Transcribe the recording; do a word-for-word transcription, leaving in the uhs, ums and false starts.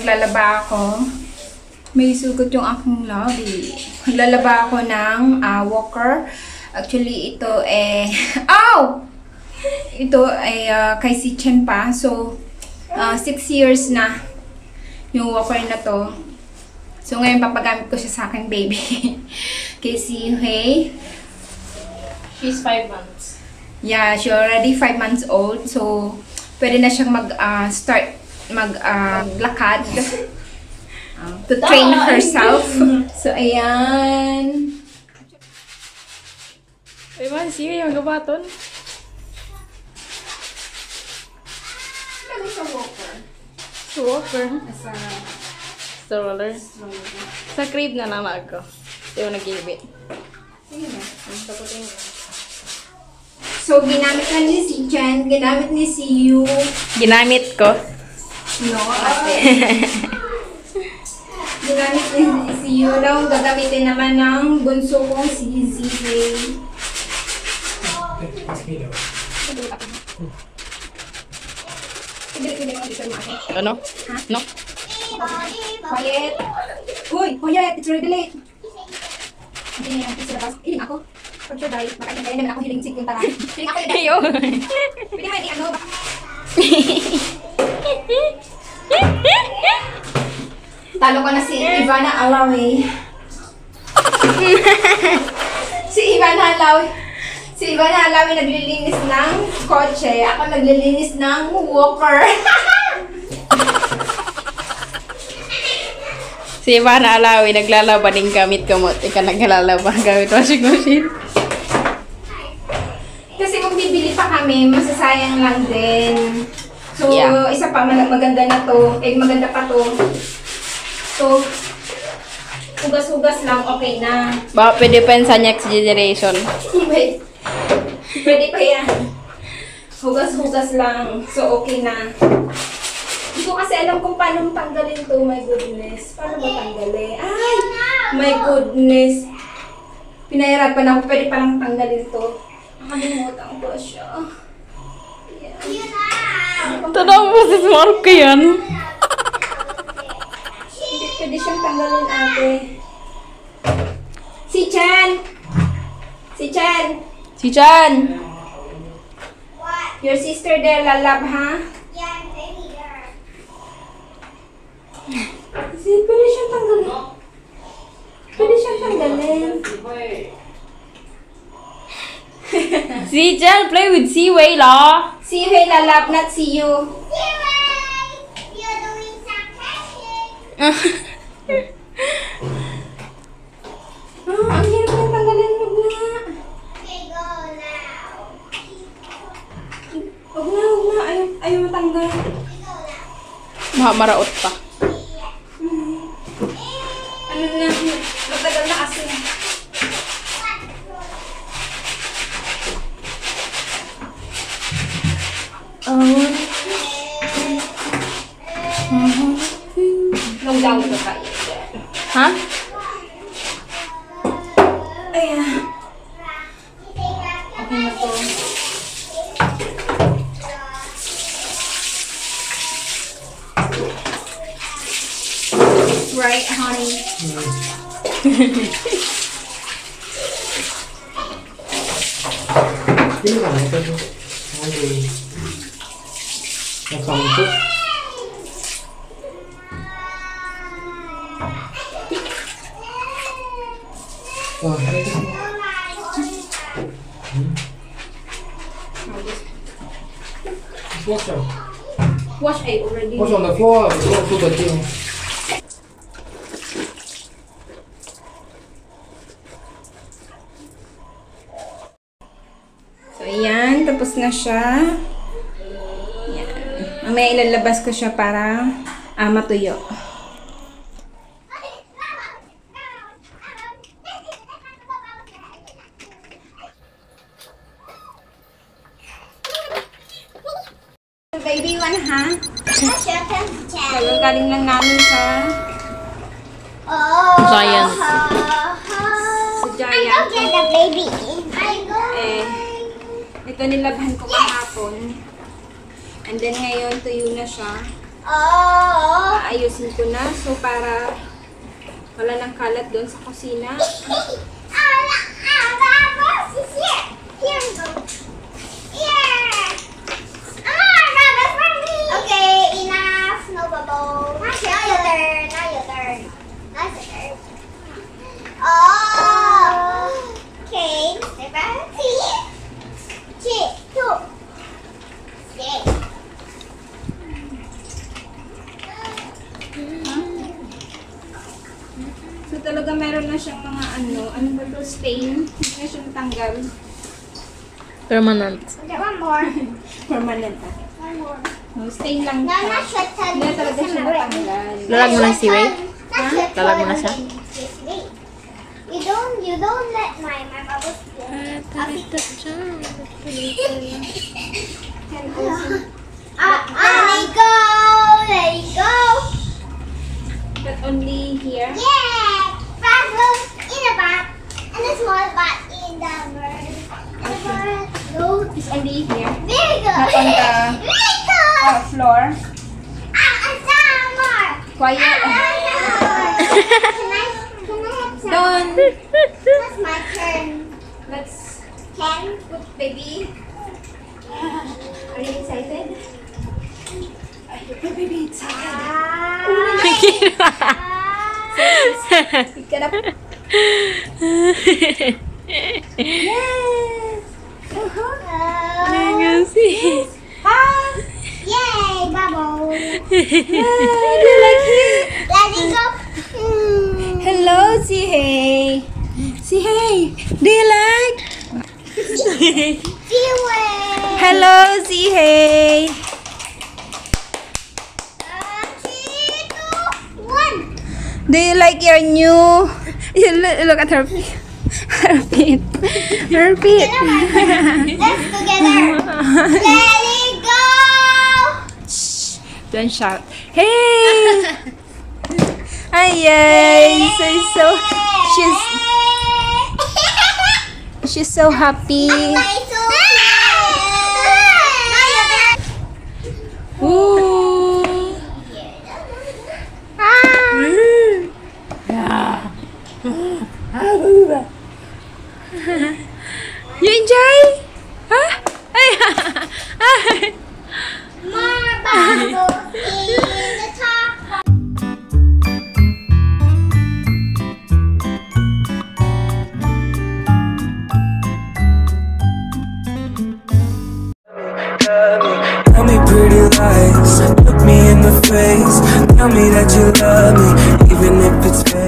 Lalaba ako. May sugot yung aking labi. Maglalaba ako ng, ah, walker. Actually, ito eh, oh! Ito ay, ah, kay si Chen pa. So, ah, six years na yung walker na to. So, ngayon papagamit ko siya sa aking baby. Kay si Hei. She's five months. Yeah, she already five months old. So, pwede na siyang mag, ah, start mag, ah, maglakad. To train herself. So, ayan. Uy, man, sige, yung gabaton. Lagay sa walker. Sa walker? Sa stroller. Stroller. Sa crib na lang ako. Di mo nag-ibit. Sige na. Ang sagutin mo. So, ginamit na ni si Chen, ginamit ni si Yu. Ginamit ko. No, ate. Ginamit ni si Yu daw, gagamitin naman ng bunso kong si Ziwei. Ano? No? Quiet. Uy, quiet. It's already late. Hindi niya yung sa labas. Hiling ako. For sure, dahil makain kayo naman ako hiling sig yung tara. Hiling ako yun. Ayo. Pwede mo yung ano, baka Talo ko na si Ivana Alawi. Si Ivana Alawi. Si Ivana Alawi naglilinis ng kotse. Ako naglilinis ng walker. Si Ivana Alawi naglalaba ning gamit kamot. Ika naglalaba gamit washing machine. Kasi kung bibili pa kami, masasayang lang din. So, Yeah. isa pa, mag- maganda na to. Eh, maganda pa to. So, hugas-hugas lang, okay na. Baka pwede pa yun sa next generation. Pwede, pwede pa yan. Hugas-hugas lang. So, okay na. Hindi ko kasi alam kung paano tanggalin to. My goodness. Paano ba tanggalin? Ay! My goodness. Pinahirapan ako. Pwede palang tanggalin to. Nakalimutan ko siya. Ayan. Tanaw mo si Smurf ka yan. Hindi pwede siyang tanggalin, ate. Si Chan! Si Chan! Si Chan! Your sister there, lalab, ha? Kasi pwede siyang tanggalin. Pwede siyang tanggalin. Si Chan play with Siwei, lo. Siwei, lalab, not si Yu. Ah, ang hirap na tanggalin, wag na. Wag na, wag na. Ayaw, ayaw matanggal. Baka maraot pa. Hmm. Ano na, matagal na kasi. Oh. Nung down ka pa. Ha? Ayan. Okay na to. Right, honey? Sino ka nito? Ano? Nasampo? Oh, ano ito? Hmm? Wash, ah. Wash, I already Wash on the floor. Go to the gym. So, ayan. Tapos na siya. Ayan. Mamaya ilalabas ko siya para, ah, matuyo. Baby one, ha? Kagagaling lang namin sa Oh. Giant. Sa Giant. I go get the baby. I go. Eh, ito nilabhan ko kahapon. And then ngayon, tuyo na siya. Oh. Aayusin ko na. So, para wala nang kalat doon sa kusina. Ala, ala, bubbles is here. Here we go. Yeah. Ah, bubbles for me. Okay, enough. No bubbles. Now your turn. Now your turn. Now your turn. Oh. Okay. Diba? See? Cheese. Two. Okay. So, talaga meron na siyang mga ano, ano ba to, stain? Hindi na siya natanggal. Permanent. Permanent, ah. No, stain lang siya. Hindi na talaga siya natanggal. Lalag mo lang si Wei? Lalag mo na siya? You don't, you don't let my, my bubbles go. Tarita dyan. Can also, ah, ah, let it go, let it go. But only here. Yeah, five balloons in a bag and a small bag in the bird. The bird goes. It's only here. There you go. Not on the, there you go. Uh, floor. Ah, and some more. Quiet. Ah, and some more. Can I, can I have some? Done. That's my turn. Let's, can, put baby. Are you excited? Put baby inside. Ah. Pick it up. Yes. Uh-huh. Legacy. Ah. Yay, bubble. Yay, you like it? Let it go. Mm. Hello, Zihei. Zihei, do you like? Zihei. Hello, Zihei. Uh, three, two, one. Do you like your new? You loo- look at her feet. Her feet. Her feet. Let's together. Let it go. Shh. Don't shout. Hey. Ay, yay! So, so, she's, she's so happy. Ooh. Ah. You enjoy? Huh? Ay! Ay! More bubbles in the top. Tell me pretty lies, look me in the face. Tell me that you love me, even if it's fake.